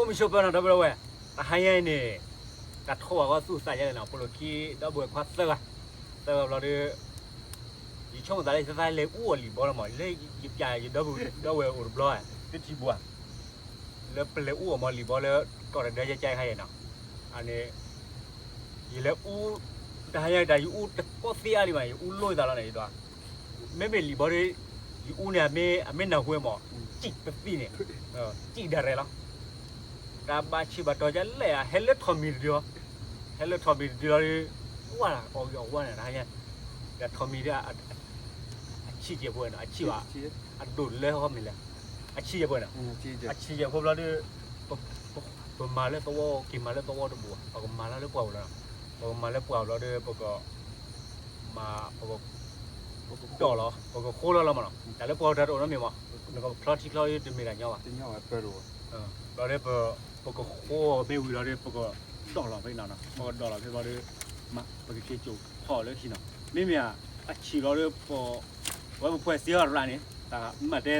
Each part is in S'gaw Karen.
မုၢ်ဆိပၢၤနီၤ ဒီပုၢ်ဒီဝဲၢ်, တဟါညါအံၤန့ၣ် တၢ်ထီၣ်ဝဲအဂီၢ်သူၣ်သးယဲလဲၣ်နီၤ, ပိာ်လိာ်ခံဒီပုၢ်ဝဲၢ်ခွါသၢဂၤ, သၢဂၤဘျီဒီး ယဆိကမိၣ်သးလၢယသးလဲၤအူအီၣ်လံာ်ဘီလီၤမး, လၢယပျဲယဒီပုၢ်ဒီဝဲၢ်အိၣ်တဘျီ, တထံၣ်ဘၣ် လၢပလဲၤအူအီၣ်မးလံာ်ဘီလၢ ကီၢ်တဒၢယဲကဲခါအံၤနီၤ, အန့ၣ် ယလဲၤအူ တဟါညါတၢ်ယအူတကိးသ့အါလံမး, ယအူလိာ်သးလီၤန့ၣ် ယဒွး, မ့မ့ၢ်လံာ်ဘီဒီး ယအူန့ၣ် အမ့ၢ်နၢ်ဟူဝဲမး, စံၣ်တသံန့ၣ်, စံၣ်ဒၣ်ရဲၣ်လီၤ. တၢ်ဘၣ်ဆံးဘၣ်တီၤဒ်လဲၣ်ဧါ, ဟဲလၢထိးမံၤတဒုလီၤ, ဟဲလၢထိးမံၤတဒုလီၤဒီး ဝါအီၣ်ဂံၢ်အီၣ်ဝါန့ၣ် တဟါညါ, ဒီးထိးမံၤဒီး အဆံးကဲဖိဝဲနီၤ, အဆံးဘၣ်, အဒိၣ်လၢဟီမ့ၢ်လဲၣ်, အဆံးကဲဖိနီၤ, အဆံးကဲဖိဘျီဒီး ပမၤလၢသဝီ က့ၤမၤလၢသဝီတဘူၣ်ဘၣ်, ပကမၤလၢပှၢ်ပူၤလီၤ, ပကမၤလၢပှၢ်ပူၤလီၤဒီး ပက မၤ ပက ဒိၣ်လီၤ ပကဃိလီၤလီၤမးနီၤ, တၢ်လၢပှၤတၢ်တအိၣ်နီတမံၤမး, နကချီထံချီတမ့ၢ်တၢ်ညီဘၣ်, ဘျီဒီး ပကဃိမ့ၢ်ဝံၤလီၤဒီး ပကဒိၣ်လီၤဖဲနီၤ, ပကဒိၣ်လီၤဖဲဘျီဒီး ပကက့ၤစိာ်ဖီၣ်လၢဟံၣ်နီၤ, မ့မ့ၢ်အဆံးလီၤဒီး ပ ဝဲပဖှဲးစ့အီၤရၣ်န့ၣ် တၢ်မၤတဲ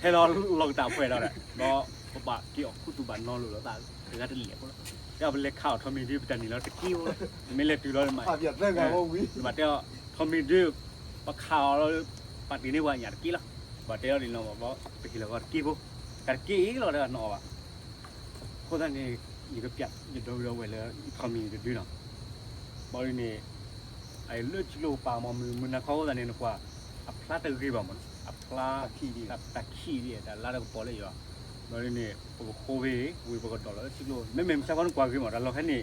ထဲလီၤလီၤကတၢၢ်ဖှဲးဒီး ဒီးပဘၣ်က့ၤအီၣ်ခူသူၣ်ဘၣ်နီၤလိာ်လီၤသး တဂၤတလဲၣ်ဖိလီၤ, ဒီးပလဲၤခးအီၤထိးမံၤဒု ပတၢ်နံၤလီၤတက့ၢ်ဖိလီၤ, မ့ၢ်လဲၤတုၤလီၤ နဘၣ်တဲအီၤ ထိးမံၤဒု ပခးအီၤလီၤ ပာ်တ့ၢ်န့ၢ်ပှၤညၣ်တက့ၢ်လီၤ, ဘၣ်တဲအီၤဒ်နီၤ ပဟ့ၣ်လီၤကီးတက့ၢ်ဖိ, တၢ်တက့ၢ်အံၤလီၤဒီးနီၤဘၣ် အဃိသတးန့ၣ် ယကပျး ယဒီပုၢ်ဒီဝဲၢ်လၢ ယထိးမံၤတဒုနီၤ, ဘၣ်ဒ်န့ၣ် အလၢထံကျိပာ်မီၤမုၢ် မုၢ်နၤခီအဃိသတးန့ၣ် နကွၢ် အဖျါတဂ့ၤဘၣ်မးနီၤ, အဖျါ တၢ်ခံးဒံး တၢ်လါတကပီၤလၢယွၤ, ဘၣ်ဒ်န့ၣ် ပကဃိဝဲ ဝံၤပကဒိးလီၤလၢထံကျိ, မ့မ့ၢ်မုၢ်ဆါခီနကွၢ်ဂ့ၤမး တၢ်လီၢ်ခဲန့ၣ် ယ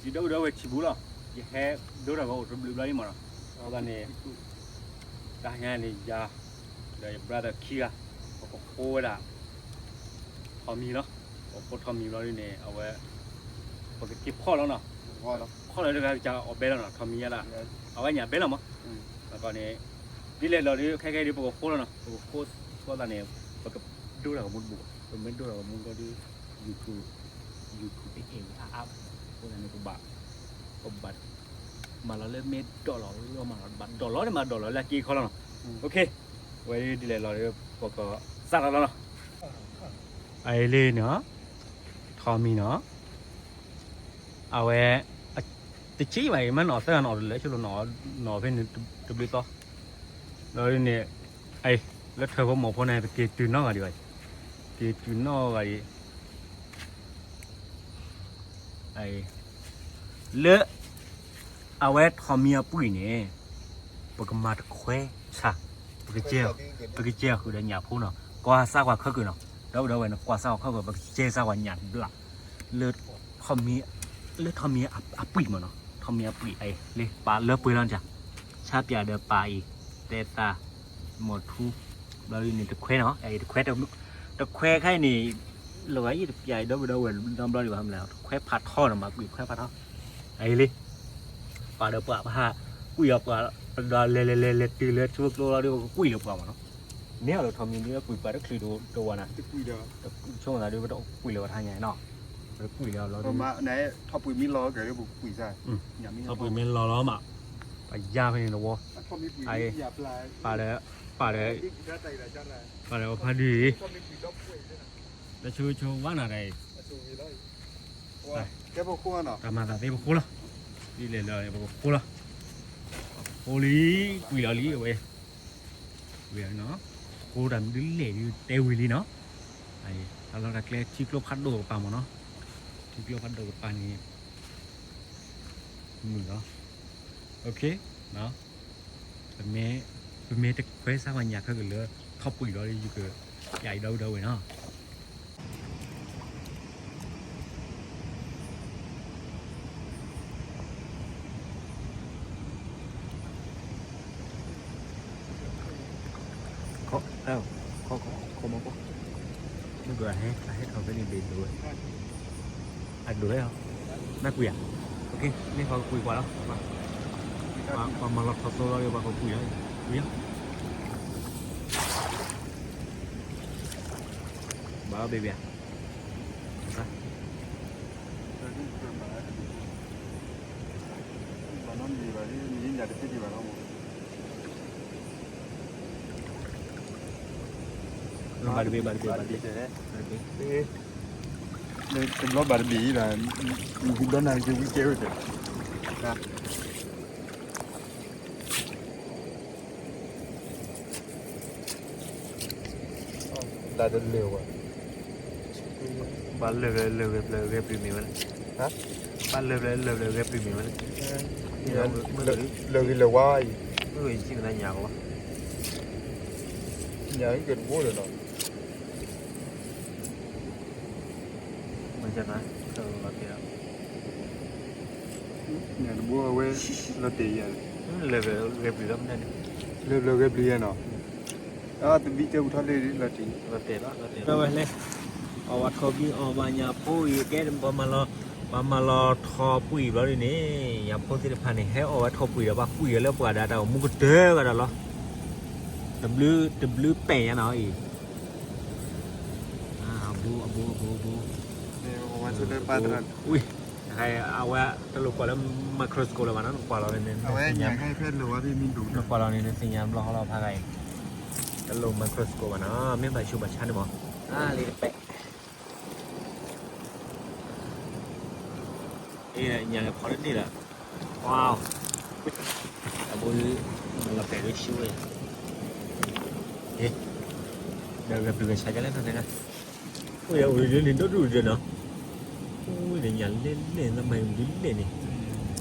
ဒီပုၢ်ဒီဝဲၢ်ထံၣ်ဘူးလီၤ, ယဟဲဒိတၢ်ဂီၤအိၣ်တဘျုးဘျီဒံးမးနီၤ, အဃိသတးန့ၣ် တၢ်ဟါညါန့ၣ် ယၤ ဒီးယ brother ခံဂၤ ပကဃိဝဲဒၣ် ထိးမံၤလီၤ, ပကဃိထိးမံၤဘျီဒ်န့ၣ် အဝဲ ပကက့ၤဖီၣ်လီၤနီၤ, ဖီၣ်လီၤတဂၤကစၢ်အီၣ်ဘဲလီၤနီၤ, ထိးမံၤညါဒၣ် အဝဲညၣ်ဘဲလီၤမး, အဃိန့ၣ် ဒ်လဲၣ်လီၤဒီး ခဲကဲဒ်ပကဃိလီၤနီၤ, ပကဃိဃိသတးန့ၣ် ပကဒိတၢ်ဂီၤမူတဘူၣ်ဘၣ်, ပမ့ၢ်ဒိတၢ်ဂီၤမူဘျီဒီး YouTube YouTube တအဲၣ်အါအါဘၣ်, အဃိသတးန့ၣ် ပဘၣ် ပဘၣ် မၤလီၤလၢမ့ၢ်ဒိးလီၤလီၤမးနီၤ, ဘၣ်ဒိးလီၤန့ၣ်မးဒိးလီၤလၢအက့အခီလီၤနီၤ, ကဲ ဝဲဒ်လဲၣ်လီၤဒီး ပကစးထီၣ်လီၤနီၤ, အအံၤလံနီၤ, ထိးမံၤနီၤ, အဝဲ တဆံးဘၣ်အံၤ မ့ၢ်နီၢ်သၢဂၤနီၢ်တလၢ ဆိလိၣ်နီၢ်ဖဲန့ၣ်တဘျုးသီ, ဒီးန့ၣ် လၢထၢၣ်ဖိမိၢ်ဖိန့ၣ် ပက့ၤတုၤနီၢ်ဂၤဒံးဘၣ်, က့ၤတုၤနီၢ်ဂၤဒံး လၢ အဝဲထိးမံၤအပှံာ်န့ၣ် ပကမၤတခွဲဆၣ်, ပကကဲ ပကကဲအီၤဃုာ်ဒီးညၣ်ဖိနီၤ, ကွၢ်စၢ်ကွၢ်ခဲကၢၢ်နီၤ, ဒီပုၢ်ဒီဝဲၢ်န့ၣ် ကွၢ်စၢ်ကွၢ်ခဲကၢၢ် ပကကဲစၢ်ကွၢ်ညၣ်တဘျီ လၢ လၢထိးမံၤအပှံာ်မးနီၤ, ထိးမံၤအပှံာ်အံၤ လၢပာ်လၢပှဲၤလီၤန့ၣ်, ဆါပၠးဒီးပာ်အံၤ တဲသး မီၢ်ထူ ဘျီဒ်န့ၣ် တခွဲနီၤ, တခွဲ တခွဲခါအံၤန့ၣ် လီၤဂာ်ယတပျးဒီပုၢ်ဒီဝဲၢ်နီတဘျီဒံးဘၣ်, မ့ၢ်လဲၣ် တခွဲဖးထီနီၤ, မၤကွံာ်ခွဲဖးထီ အံၤလံ, ပှၤဒီးပှၤ ပဟးကွံာ်အီၤပှၤ ပဒီးလဲၤလဲၤလဲၤလဲၤတုၤလၢထံဖိကျိလီၤဒီး ပကကွံာ်လၢပှၤမးနီၤ, မ့ၢ်အီၤလၢထိးမံၤဒု ကွံာ်ပှၤတချုးတဝၤနၤ, ဆိကမိၣ်သးဒု ပတကွံာ်လၢပှၤတဟါညါနီၤ, ပတကွံာ်လၢအလီၤဒု ထိးပှံာ်မ့ၢ်လီၤလီၤမး, ပယါဖဲန့ၣ်တဝီ, ပာ်ဒီး ပာ်ဒီး ပာ်ဒီးဖးဒုအံၤ တဆိဆိဝါနၤဒၣ်အံၤ, တၢ်မၤသးသ့ပဃိလီၤ, ဒ်လဲၣ်လၢပကဃိလီၤ, ဃိလံ, ကွံာ်လီၤလံအဝဲ, ဝံၤနီၤ, ဃိတၢ်မနုၤလဲၣ်ဒုတဲဝံၤလံနီၤ, တၢ်လီၢ်တၢ်ကျဲထံကျိဖးဒိၣ်ကပၤမးနီၤ, ထံကျိဖးဒိၣ်ကပၤန့ၣ် မုာ်လီၤ, ပမ့ၢ်တခွဲစၢ်ကွၢ်ညၣ်ခဲကၢၢ်လၢ ထိးပှံာ်လီၤဒီး ယက ယၤအံၤဒီပုၢ်ဒီဝဲၢ်နီၤ ခီ ခီ ခီ ခီမီၢ်ကီၢ် မ့ၢ်ကဟဲ အဟဲထီၣ်ဖဲန့ၣ်ဘ့ၣ်ဒိၣ်ဝဲ အဒိၣ်ဟဲလီၤ နကွံာ်ဧါ မ့ၢ်ပှၤကကွံာ်ကွၢ်လီၤ ပှၤမၤလီၤထီၣ်သိလီၤဒီး ပှၤကကွံာ်လီၤ ကွံာ်လီၤ ဘၣ်ဘ့ၣ်ဘ့ၣ်ဧါ ဘၣ်နီတမံၤဘၣ် မ့ၢ်ညၣ်တသ့ဒံးဘၣ်နီၤ မ့ၢ် ဘၣ်တဘ့ၣ် ဘၣ်တဘ့ၣ် ဘၣ်တဘ့ၣ် ဘၣ်တဘ့ၣ် တဘျီဘၣ်တဘ့ၣ်အံၤဒီး ယကဒီနၤက့ၤဝံကဲဝဲတၢ် တၢ်တလၢာ်ဝဲ, ဘၣ်လၢာ်ဖျဲၣ်လၢာ်ဖျဲၣ်ဂဲၤပျုၤမ့ၢ်ဝဲလဲၣ်, ဘၣ်လၢာ်ဖျဲၣ်လၢာ်ဖျဲၣ်ဂဲၤပျုၤမ့ၢ်ဝဲလဲၣ်, လၢာ်ဂ့ၤလၢာ်ဝါအံၤ, မ့ၢ်ဂ့ၤစံၣ်မနၤညါကဘၣ်, ညါအံၤကတဘိလၢၤလီၤ, မၤကနၤ, လီၤတဲာ်လီၤ, ညါတဘိအဝဲ, လီၤတဲာ်ယၤ, လၢာ်ဖျဲၣ်ဂဲၤပျုၤလီၤမနုၤန့ၣ်, လၢာ်ဖျဲၣ်ဂဲၤပျုၤယၤနီၤ တဘံၣ်ကဲပူၤထီၣ်လၢလီၤတံၢ်, လီၤတဲာ်လီၤ လီၤတဲာ်လီၤ, အဝဲထီၣ်ဘံၣ်အီၣ်ဘၣ်ညၣ်ဖိအံၤ ကဲ ပှၤမၤလီၤထီၣ်ပှံာ်ဘျီဒ်န့ၣ်, ညၣ်ဖိသ့ၣ်တဖၣ်န့ၣ် ဟဲအီၣ်ဝဲထီၣ်ပှံာ်ဒီး ပှၤကွံာ်အီၤလၢပှၤဒၣ်တၢ်အိၣ်မူကတၢၢ်ဝဲဒၣ်လီၤ, တဘျုး တဘျုးပဲာ်ညါနီၤအံၤ, အဘိ အဘိ အဘိ အဘိ, ဝံၤ အဝဲတလိၣ်ကွၢ်လၢ microscope လၢၤဘၣ်နီၤ, နကွၢ်လီၤန့ၣ် နကွၢ်လီၤန့ၣ် နသ့ၣ်ညါဘျီဃီလီၤဖးဂၤအံၤ, တလိၣ် microscope ဘၣ်နီၤ, မ့ၢ်ဘၣ်ဆူးဘၣ်ဆါန့ၣ်မး, အါလံတပဲာ် အ့ ညၣ်လဲၤဖီလၢန့ၣ်လီၤ, ဝါ, အဘိ မၤလီၤပဲာ်လၢဆူဝဲ, ဒီးဂဲၤပျုၤဂဲၤဆါဒ်လဲၣ်နီၤ, အိၣ်ယအိၣ်လၢန့ၣ် ဒိၣ်ဒိၣ်ဒၣ်နီၤ,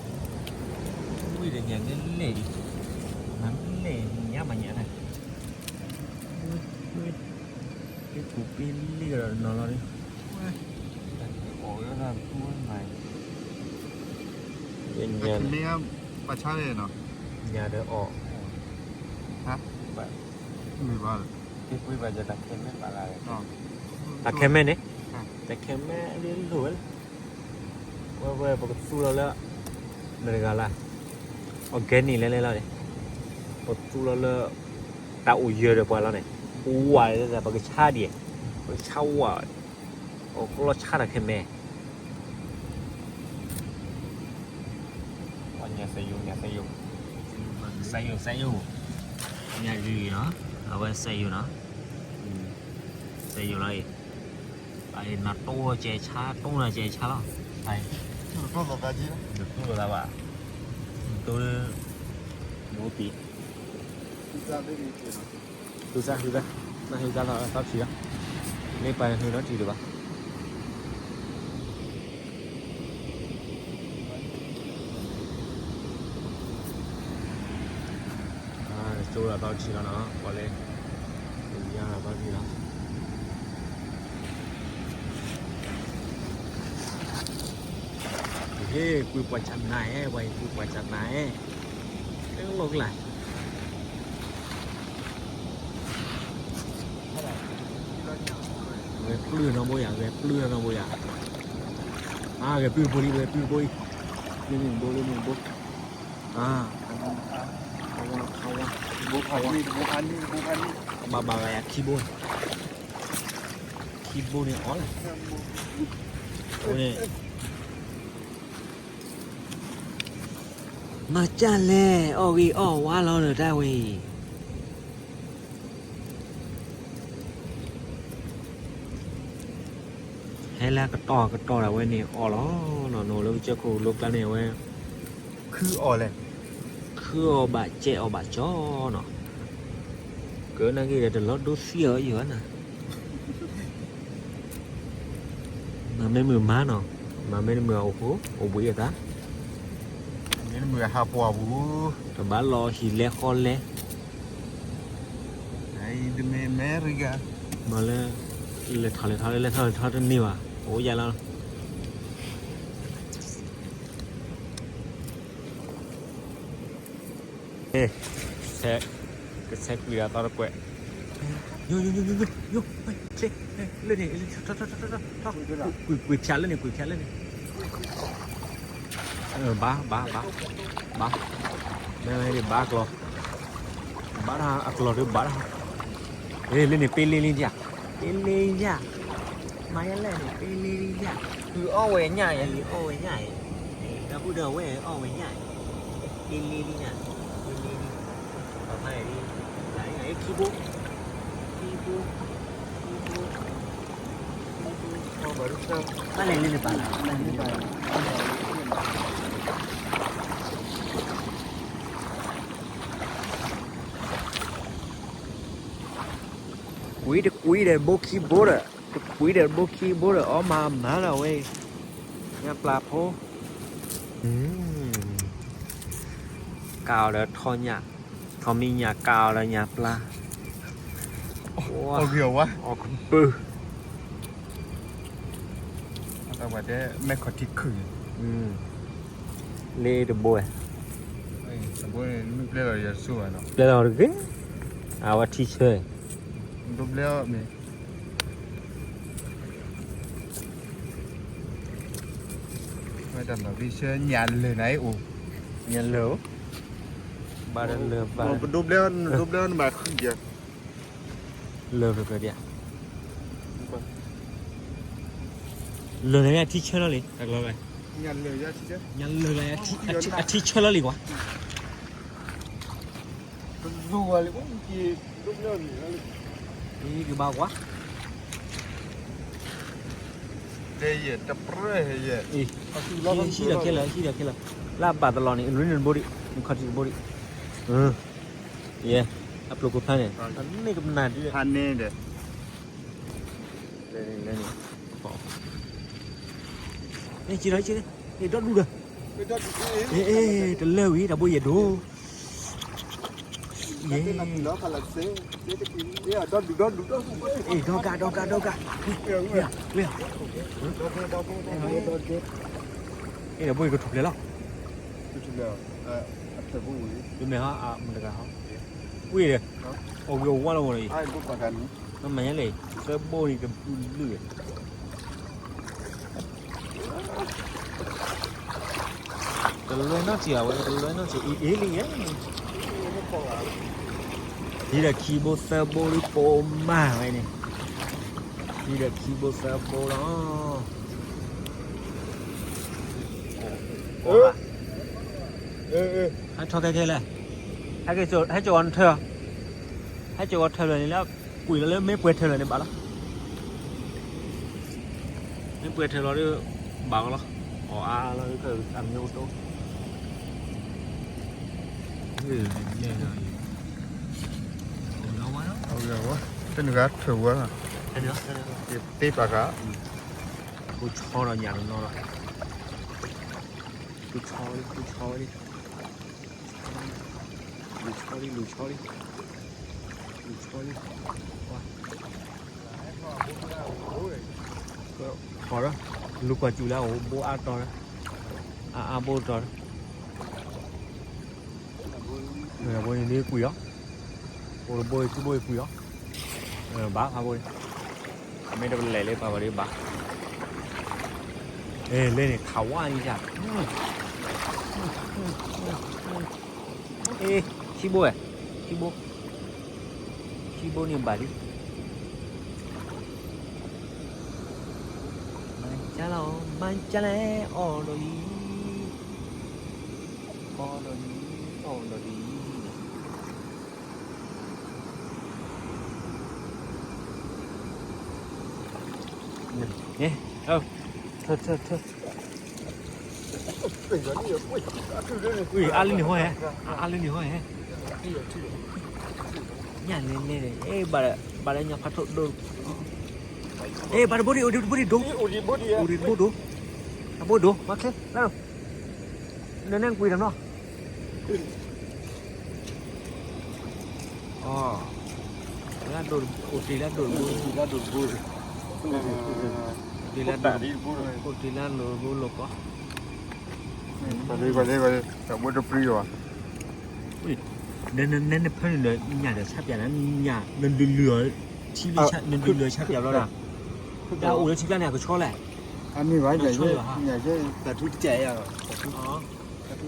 အိၣ်ဒီးညၣ်လဲၣ်လဲၣ် သးမၤဒ်လဲၣ်န့ၣ်, အိၣ်ဒီးညၣ်လဲၣ်လဲၣ်အံၤ, မၤလဲၣ် ညါမၤညါတၢ် ပ့ၢ်ပူၤပ့ၢ်လ့ၣ်ဒီးနီၤလီၤ, ပှၤမ့ၢ်ဘၣ်ဆါလဲၣ်နီၤ, ညါဒီးအီၣ်, တၢ်ခဲမဲန့ၣ်, တၢ်ခဲမဲအဒိလိာ်ဝဲလၢ ဝဲဝဲပကသူလီၤလၢ မတၤတဂၤလၢ organic လဲၤလဲၤလီၤန့ၣ်, ပသူလီၤလၢ တၢ်အိၣ်ယၢၤဒီးပှၤလီၤန့ၣ်, ဝါ ပကဆါဒ်, ပကဆါဝါ, အိၣ်ကလီဆါတၢ်ခဲမဲ, ညါစဲယိၤ ညါစဲယိၤ, စဲယိၤ စဲယိၤ, ညါဂ့ၤနီၤ, အဝဲစဲယိၤနီၤ, စဲယိၤလီၤအံၤ နတိၢ်ကဲဆါ တိၢ်နၤကဲဆါလီၤ, နတိၢ်လိာ်သးဘၣ်, နတိၢ်လၢ နအိၣ်ပံၤ, ဟုသၣ် ဟုသၣ် နဟုသၣ်သီထံလီၤ, မ့ၢ်ပှၤနဟုနီတံၤဒံးဘၣ် ကၠိလီၤသီထံလီၤနီၤ, ပှၤလၢ ယၤလီၤသီထံလီၤ, ဟ့ၣ် ကွံာ်ပှၤကနၤဧဲ, ပှၤဟ့ၣ်ကွံာ်ပှၤကနၤဧဲ, တလိၣ်ကလၢ် ဂဲၤပျုၢ်နီၢ်ဘိယၤ, ဂဲၤပျုၢ်နီၢ်ဘိယၤ, အါ ဂဲၤပျုၢ်တဘိလံ, ဂဲၤပျုၢ်တဘိအံၤ, လၢန့ၣ်တဘိ, လၢန့ၣ်တဘိ, အါ, ခါဝါ, ခါဝါ, ဘၣ်ဘၣ်ဂၤယၤခံဘိ, ခံဘိန့ၣ်အီၣ်လဲၣ်, အဃိန့ၣ် မၤကၢ်လဲၣ်, အီၣ်ဂံၢ်အီၣ်ဝါလီၤဒီးတၢ်ဝဲအံၤ, ဟဲလၢကတီၢ်ကတီၢ်ဒၣ်ဝဲန့ၣ် အီၣ်လီၤနီၤ, နအိၣ်လၢကစၢၢ်ခိၣ်လိကျါန့ၣ် အဝဲ ခုအီၣ်လဲၣ်, ခုအီၣ်ဘၣ်ကဲအီၣ်ဘၣ်ကၠီနီၤ, ကနၣ်က့ၤဒီးတလီၤဒိသံအီၤယံၤဘၣ်နီၤ မၤမ့ၢ်မုာ်မၤနီၤ, မၤမ့ၢ်တမုာ်အိၣ်ဃိ, အိၣ်ဘှံးအသး, မ့ၢ်တမုာ်ဟးပှၢ်ပူၤ, တဘၣ်လီၤဟံၣ်လဲဃီလဲ, တမ့ၢ်အမဲရကၤ, မၤလၢ လဲၤထီၣ်လဲၤထီၣ်လဲၤထီၣ်လဲၤထီၣ်တန့ၢ်ဘၣ်, အိၣ်ယၤလီၤ ကဆဲးကွံာ်ဒီးသီတကွဲး, ယိယိယိယိယိ, လၢန့ၣ်, ထီၣ်ထီၣ်ထီၣ်ထီၣ်, ကွံာ်ဖၠးလၢန့ၣ် ကွံာ်ဖၠးလၢန့ၣ်, ဘၣ်ဘၣ်ဘၣ်, ဘၣ်, မ့ၢ်ဘၣ်ကျီၤ, ဘၣ်တၢ်အကျီၤဒုးဘၣ်တၢ်, လၢန့ၣ်ပ့လ့လံယၤ, ပ့လ့ယၤ, မၤယလဲၣ်န့ၣ် ပ့လ့လံယၤ, အီၣ်ဝဲညၣ်အံၤ, အီၣ်ဝဲညၣ်အံၤ, ဒီပုၢ်ဒီဝဲၢ်အီၣ်ဝဲညၣ်အံၤ, ပ့လ့လံယၤ, ပ့လ့လံ, ပှၤဖးန့ၣ်, လၢအံၤခံဘိ, ခံဘိ, ဘၣ်လဲၣ်လၢနပာ်လီၤ. ကွံတကွံဒီးဘိခံဘိဒီး, တကွံဒီးဘိခံဘိဒီး အီၣ်မၤမၤလီၤဝဲ, ညၣ်ပျၢ်ဖိ, ကးအီၤဒီးထီၣ်ညၣ်, ထီၣ်မံညၣ်ကးအီၤဒီးညၣ်ပျၢ်, အီၣ်ကပုၢ် မဲာ်ခီၣ်ထံခုၣ်န့ၣ်, လ့တဘိဝဲ, ပျဲလီၤတဂ့ၤ, အဝဲထံဆၢ, ဒိဘျဲအီၤမ့ၢ်, ဝဲတၢ်မၤဘံဆၢညၣ်လၢာ်နၤအံၤအိၣ်, ညၣ်လၢာ်အိၣ်, ဘၣ်ဒီးလၢာ်ဘၣ်, ပဒိဘျဲအီၤ နဒိဘျဲအီၤနဘၣ်ဃံယၤ လၢာ်ဖျၢၣ်ဖျၢၣ်ဒံးဧါ, လၢာ်လၢယထံဆၢလီၤလံ တၢ်ကလီဝဲ, ညၣ်လၢာ်လၢယထံဆၢလီၤလံကွၢ်, ကဘၣ်ကွၢ်, ဟံၣ်ဒီးခဲလၢာ် ဟံၣ်ဒီးခဲလၢာ်, လၢအဘၣ်တလီၤန့ၣ် နရ့နဘိဒံး နခီၣ်ထံးတဘိဒံး, ယဲ, အပျိၢ်ခိၣ်ဖးန့ၣ် အန့ၣ်ကမနၤဒ်လဲၣ်, ဖးန့ၣ်ဒီး လဲၤန့ၣ်လဲၤန့ၣ်, န့ၣ်က့ၤလီၤက့ၤ, န့ၣ်ဒီဒူၣ်ဒီး, အ့ၣ် တလၢဝံၤ တၢ်ဘိယဲၢ်ဒိၣ်, ယဲၢ်, အ့ၣ် ဒီကး ဒီကး ဒီကး, လၢ, လၢ, အ့ၣ် တၢ်ဘိယဲၢ်ကထူၣ်ဖျဲးလီၤ, တမ့ၢ်ဟီ အမတဂၤဟီ, ဝံၤဒီး, အီၣ်ဂ့ၤအီၣ်ဝါလီၤဝဲလီၤအံၤ, မ့မ့ၢ်ညါလဲၣ်, သၢဘိန့ၣ်တဘုလုၢ်, တလွဲနီတစဲးအဝဲ တလွဲနီတစဲး အ့ၣ်အ့ၣ်လံယဲၢ်, ဟံးဒီးခံဘိသၢဘိလံပိာ်မးဝဲန့ၣ်, ဟံးဒီးခံဘိသၢဘိလီၤ, ပိာ်မး, ဟဲထီၣ်ခဲခဲလဲၣ်, ဟဲက့ၤ, ဟဲက့ၤအီၤနထၢၣ်, ဟဲက့ၤအီၤထၢၣ်လၢာ်န့ၣ်လၢ, ကွံာ်လီၤလၢမ့ၢ်ပှဲၤထၢၣ်လၢာ်န့ၣ်ဘၣ်လီၤ, မ့ၢ်ပှဲၤထၢၣ်လီၤဒီး, ဘၣ်ကလီၤ, အီၣ်အါလီၤဒီး အမ့ၢ်အိၣ်တိ, တနဂၤထၢၣ်ဝဲ, သ့ပာ်ဃာ်, ဃုဆီဒီးညၣ်တနီၤလီၤ, ဃုဆီဝဲ, ဃုဆီဝဲ, လူၤဆီလံ လူၤဆီလံ, လူၤဆီလံ, ဃီဒီး, လူၤကွၢ်စူၣ်လၢအအိၣ်ဘိအါတီၤ, အါအါဘိတီၤ, ဘိန့ၣ်ဒ်ကွံာ်အီၤ, အိၣ်တဘိခံဘိကွံာ်အီၤ, ဘၣ်ဖးဘိန့ၣ်, မ့ၢ်တပလဲၤလၢပှၤဘၣ်ဒ်ဘၣ်, လၢန့ၣ်ခးဝါန့ၣ်ယၤ, အ့ၣ်, ခံဘိဝဲ, ခံဘိ, ခံဘိန့ၣ်ဘၣ်လံ, မၤကၢ်လီၤ မၤကၢ်လဲၣ် အီၣ်ဒီးလံ, အီၣ်ဒီးလံ, အီၣ်ဒီးလံ, ထၢ ထၢ ထၢ အါလၢန့ၣ်ဟီဟဲ, အါလၢန့ၣ်ဟီဟဲ, ညၣ်လဲၤလဲၤ, ဘၣ်ဒီးညၣ်ဖးထီၣ်ဒိၣ်, ဘၣ်ဒီးဘိဒံး အိၣ်ဒံးဘိဒံး, အိၣ်ဒံးဘိဒိၣ်, အဘိဒိၣ်, မၤချ့, နနဲၣ်ကွံာ်ဒီးနီၤ အီ, လၢဒိၣ်, အိၣ်တ့ၢ်လၢဒိၣ်တဘိ, အိၣ်တ့ၢ်လၢဒိၣ်တဘိ, အိၣ်တ့ၢ်လၢဒိၣ်တဘိလီၤကီး, တၢ်ဘိတပြံၤဘၣ်, နနဖၢနုာ်ဒီးညၣ်ဒီးဆါပၠးနၤ, ညၣ်နဒုးလုၢ်အီၤ, ထံ, နဒုးလုၢ်အီၤဆါပၠးဘျီဒၣ်, တၢ်အိၣ်လၢထံကျါန့ၣ် အကဆီလဲၣ်, အမ့ၢ်ဘၣ်, တၢ်ထူတကဲး, တၢ်ထူ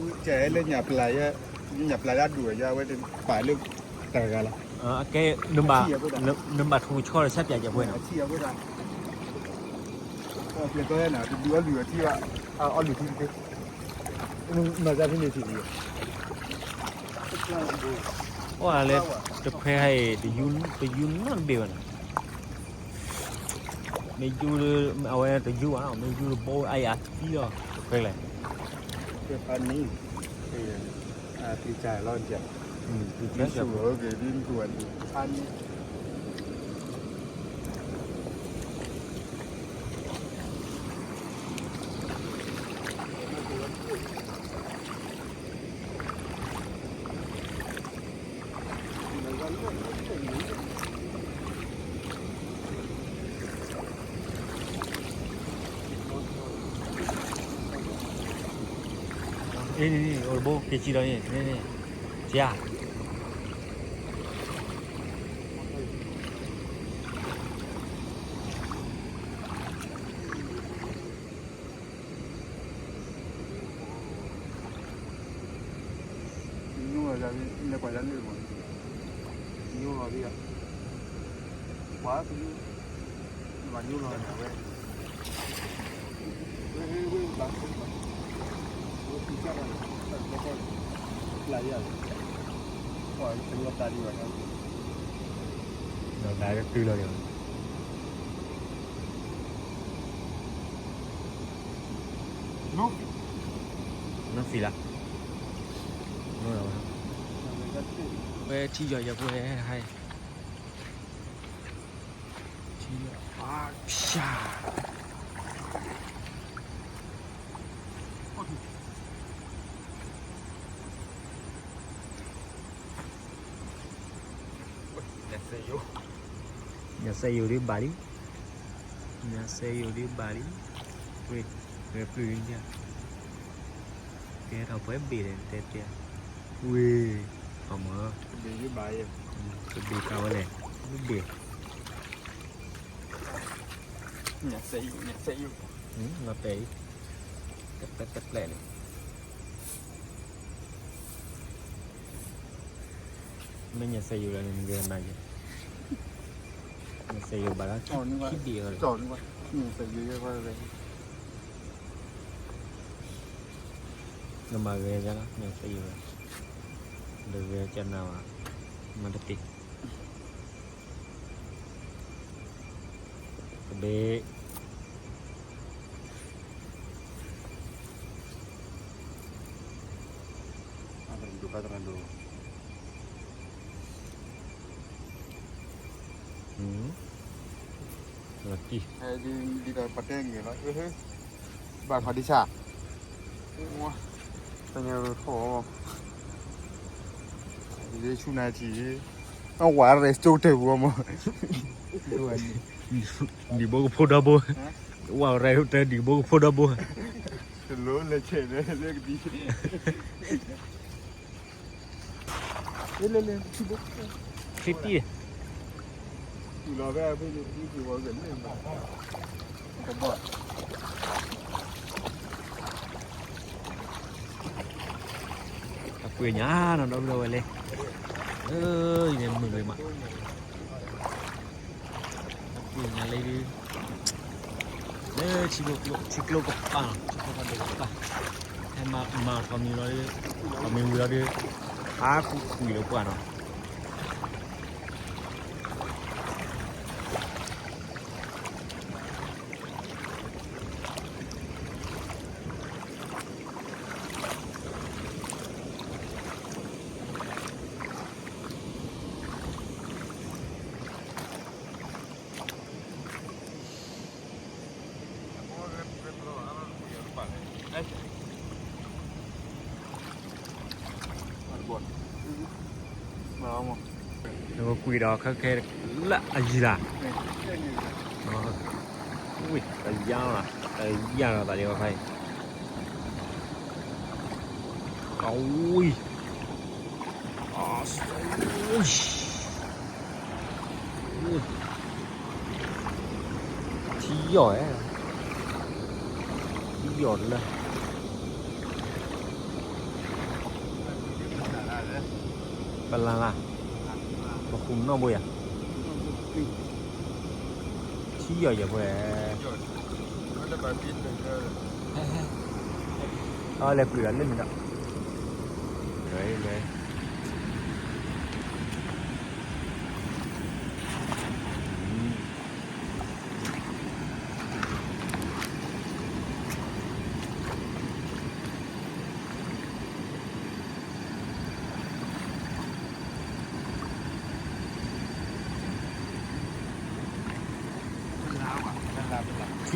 တကဲးလၢညၣ်ပျၢ်ယဲ, ညၣ်ပျၢ်လၢအဒိၣ်ယဲ အဝဲတပာ်လၢတၢ်တဂၤလီၤ, ကဲ, နဘၣ်ထူကဆီဒီးဆါပၠးယဲပှဲၤနီၤ, အထံအဝဲဒၣ်, ပျဲၢ်ကီယဲနၤ တဒုးအီလုၢ်အထံဘၣ်, အီလုၢ်ထံတသ့, မၤသးဖဲန့ၣ်ထံၣ်လံ, အိၣ်လၢ, တခွဲဟဲအံၤ, တယူၤနီတဘ့ၣ်ဘၣ်နီၤ. မ့ၢ်ယူၤလၢ အဝဲတယူၤဘၣ်နီၤ, မ့ၢ်ယူၤလၢဘိအါယၤသံလီၤ, တခွဲးလဲၣ်, ဖဲဖးနံၤ, အပျံၤကၢ်လီၤ, ပျံၤကၢ်, ဖးနံၤ အ့ န့ၣ်န့ၣ် အိၣ်တဘိ က့ၤစံးဒီးန့ၣ် န့ၣ်န့ၣ်, စံးဧါ. ညိလီၤ, လဲၤကွၢ်ယၤန့ၣ်မး, ညိလီၤဒံး, ကွၢ်, မၤညိလီၤန့ၣ်ဝဲ, ဝဲ, ဝဲ, ဝဲ, ဝဲ, ဝဲ, ဝဲ, ဝဲ, ဝဲ, ဒီးဒါကတုၤလီၤန့ၣ်, နီၢ်သံလၢ, ဝဲထံယီၤယၤဖိဟဲဟဲ, ထံယီၤ, အါ, ဖျါ ညၣ်စဲယိၤဒ်ဘၣ်လံ, ညၣ်စဲယိၤဒ်ဘၣ်လံ, ဝ့ၢ်, ဝဲပျုၢ်, ကဲထီၣ်ပှဲၤဘ့ၣ်ဒီးတဲတဲ, ဝ့ၢ်, အမၢ, ကဘ့ၣ်ကါဝဲလဲၣ်, ဘ့ၣ်, ညၣ်စဲယိၤ, ညၣ်စဲယိၤ, လီၤတဲာ်အံၤ, တပျဲၢ်တပျဲၢ်န့ၣ် မ့ၢ်ညၣ်စဲယိၤလီၤန့ၣ် နဂဲၤနၤယဲ, ညၣ်စဲယိၤဘၣ်လီၤ, ခံဘ့ၣ်အီၤ, နမၤဂဲၤယၤလီၤ ညၣ်စဲယိၤလီၤ, ဒီးဂဲၤကနၣ်ဘၣ်, မၤတပ့ၤ တဘ့ၣ် လီၤတံၢ်, ဒ်သိးပတဲဂ့ၤလီၤ, ဘၣ်ခီဒံဆၣ်, ပညိၣ်ထီၣ်, ယဆူနၤထံၣ်, အဝဲရဲၣ်ကၠိတဲာ်ပူၤမး, ဒံၣ်ဘိကဖိဒီဘိ, ဝဲရဲၣ်တဲဒံၣ်ဘိကဖိဒီဘိ, တလိၣ်လဲၤဆဲးလဲၤကဒံ ခရံာ်တံၢ်, အကွံာ်ညါနီၤ ဒီပုၢ်ဒီဝဲၢ်လၢ, အံၤန့ၣ်မုာ်ဂ့ၤမး, အကွံာ်ညါလၢဒုး, လၢထံကျိကပၤနီၤ ထံကျိကပၤ, ဟဲမၤထီၣ်မံၤလီၤဒုး, ထီၣ်မံၤဝံၤလီၤဒုး, ဟးခူၣ်ကွံာ်လၢပှၢ်နီၤ. နကကွံာ်ဒီးခဲခဲလၢအယံၤလၢ်, ဝံၢ် တယါလီၤ, တယါလီၤ သးလံဝဲဖဲအံၤ, အဝံၢ် ထံယီၤဧဲ, ထံယီၤလၢ ပလၢ်လၢ်, ပဃုာ်နီၣ်ဘိယၤ, ထံယီၤယၤဖဲ, အလဲၤကွံာ်ဒီးလၢန့ၣ်ဒီး, လွဲလွဲ,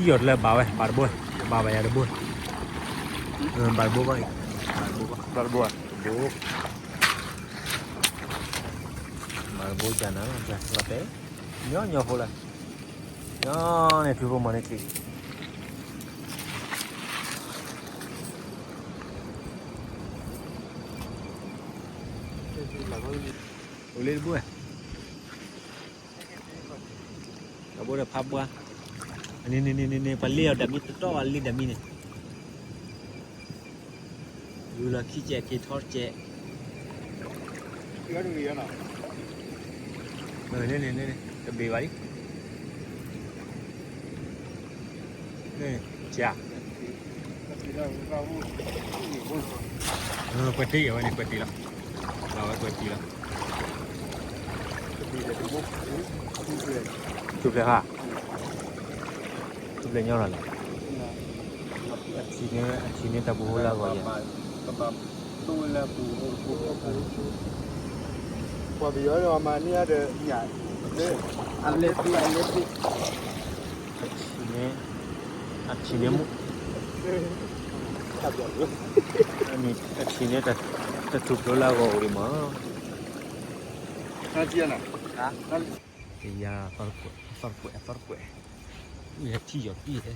ယီၤတလၢဘၣ်ဝဲ ဘၣ်တဘိ, ဘၣ်ဘၣ်ယၤတဘိ, ဘၣ်တဘိဘၣ်အံၤ, ဘၣ်တဘိဘၣ်, ဘၣ်တဘိ, ဘၣ်တဘိကနၤလီၤတဲ, ညီညီဖိလၢ, ညီန့ၣ် ထူဖိမီၤန့ၣ်ချံ အိၣ်လၢတဘိ, တဘိဒီးဖးဘှါ, န့ၣ်န့ၣ်န့ၣ်န့ၣ် ပှၤလ့အီၤဒၣ်မံ တတီၢ်ဝဲလ့ဒၣ်မံန့ၣ်, ယူၤလီၤခံကဲးက့ၤထီတကဲး, န့ၣ်န့ၣ်န့ၣ် တဘ့ၣ်ဘၣ်လံ, န့ၣ်, ကၠး, ကွဲးတ့ၢ်အဝဲန့ၣ် ကွဲးတ့ၢ်လီၤ, လီၤဝဲကွဲးတ့ၢ်လီၤ, ထူဖျဲးဟါ, ထူဖျဲးညီလီၤလဲၣ်, အထံန့ၣ် အထံန့ၣ်တၢ်ပူၤဟိလၢအဂီၢ်ယဲ, ပှၤပယီၤဒီးမၤန့ၢ်အီၤဒီးညၣ်, အလဲၤသ့ အလဲၤသ့, အထံန့ၣ်, အထံန့ၣ်မ့ၢ်, အထံန့ၣ် တၢ်ထူၣ်ဖျိလၢအဂီၢ်အိၣ်ဒံးမး, ကယၤ, သီတကွဲး သီတကွဲး ထံယီၤတံၢ်ဟဲ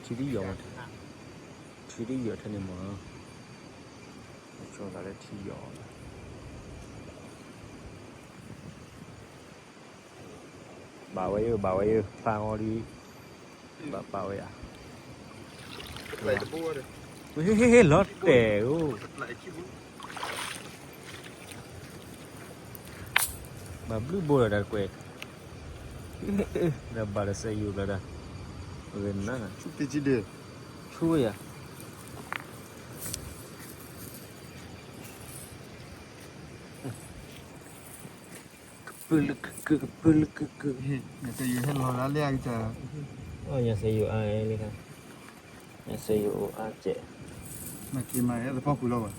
ထံဒ်ယီၤ, ထံဒ်ယီၤထဲန့ၣ်မး, ဆိသးလၢထံယီၤ, ဘၣ်ဝဲယိၣ် ဘၣ်ဝဲယိၣ် ဖျါအီၤဒီး, ဘၣ်ပာ်ဝဲယၤ, ဝဲဟ့ၣ်ဟ့ၣ်ဟ့ၣ်လီၤတဲာ်ဧိၤ, ဘၣ်ဘျုးဘိဒီးတၢ်တကွဲး, ဒီးဘၣ်ဒီးစဲယိၣ်ဘျီဒီး, ဝဲနၤ, ဆူဝဲယၤ ကပၢလၢကကၢ ကပၢလၢကကၢ, ညၣ်စဲယိၤဟဲလီၤလၢလၢအကတၢၢ်, ညၣ်စဲယိၤအါလံ, ညၣ်စဲယိၤအိၣ်အါကဲး, မၤက့ၤမၤသဖီခိၣ်လီၤဘၣ်,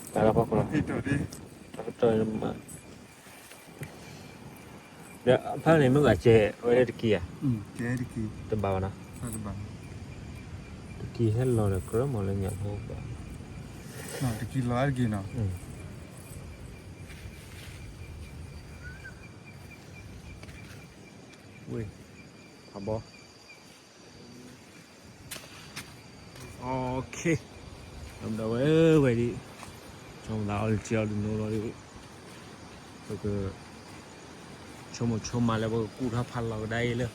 တၢ်လီၤဖီခိၣ်လီၤ, ဖဲတီၢ်ဒီး, ဒီးဖဲန့ၣ်မ့ၢ်ဂၤကဲးဝဲလၢတက့ၢ်ဧါ, တဘၣ်ဘၣ်နီၤ, တက့ၢ်ဟဲလီၤဒီးကြၢးမၤလၢညၣ်ဖိဘၣ်, တက့ၢ်လီၤတက့ၢ်နီၤ, ဝ့ၢ်, ဖးဘီ, OK, ဒီးဝဲဝဲဒ်, ဆိမိၣ်သးအီၤလၢထံအီၤဒုးနိလီၤဒ်, ပက, ဆိကမိၣ်ဆိကမးလၢပကကူၣ်ထီၣ်ဖးလီၤကဒါအံၤလၢ,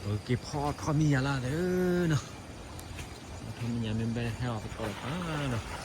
ပကက့ၤဖီထီၣ်မံယၤလၢ်လၢနီၤ, ဖီထီၣ်မံယၤမ့ၢ်ဘဲဟဲအီၤပတီၢ်တဖၣ်နီၤ